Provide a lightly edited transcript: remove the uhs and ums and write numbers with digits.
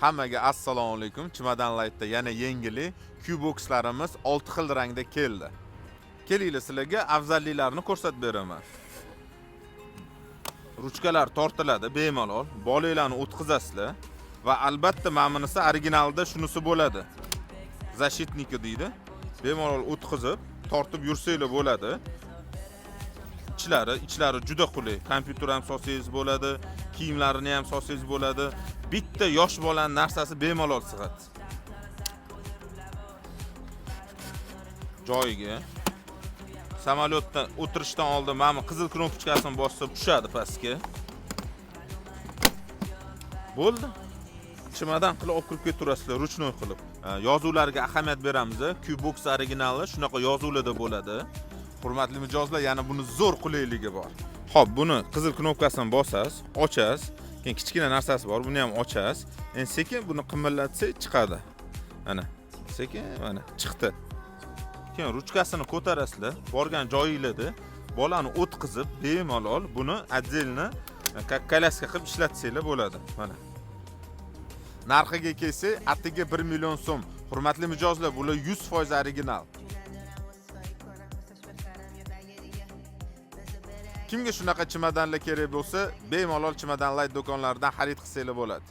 Hammaga assalomu alaykum. Chimadan Lightda yana yengili Q-boxlarimiz 6 xil rangda keldi. Kelinglar, sizlarga afzalliklarini ko'rsatib beraman. Ruchkalar tortiladi bemalol, bolalarni o'tkazasizlar va albatta mana bunisi originalda shunisi bo'ladi. Защитники deydi. Bemalol o'tkazib, tortib yursanglar bo'ladi. Ichlari juda qulay. Kompyuter ham solsangiz bo'ladi, kiyimlarini ham solsangiz bo'ladi. Bitta yosh bolani narsasi bemalol sig'adi. Joyiga samolyotda o'tirishdan oldin mana bu qizil knopkasini bossib tushadi pastga. Bo'ldi. Chimadan qilib olib kirib ketaverasizlar, ручной qilib. Yozuvlarga ahamiyat beramiz. Q-box originali shunaqa yozuvlarda bo'ladi. Hurmatli mijozlar, yana buni zo'r qulayligi bor. Xo'p, buni qizil knopkasini bosasiz, ochasiz. Keyin kichkina narsasi bor, buni ham ochasiz. Endi sekin buni qimirlatsak chiqadi. Mana, sekin mana chiqdi. Keyin ruchkasini ko'tarasizlar, borgan joyinglarda bolani o'tkazib, bemalol buni отдельно как коляска qilib ishlatsanglar bo'ladi. Mana. Narxiga kelsak, atiga 1 million so'm. Hurmatli mijozlar, bular 100% original. Kimga shunaqa chimadanlar kerak bo'lsa, bemalol Chimadan Light do'konlaridan xarid qilsanglar bo'ladi.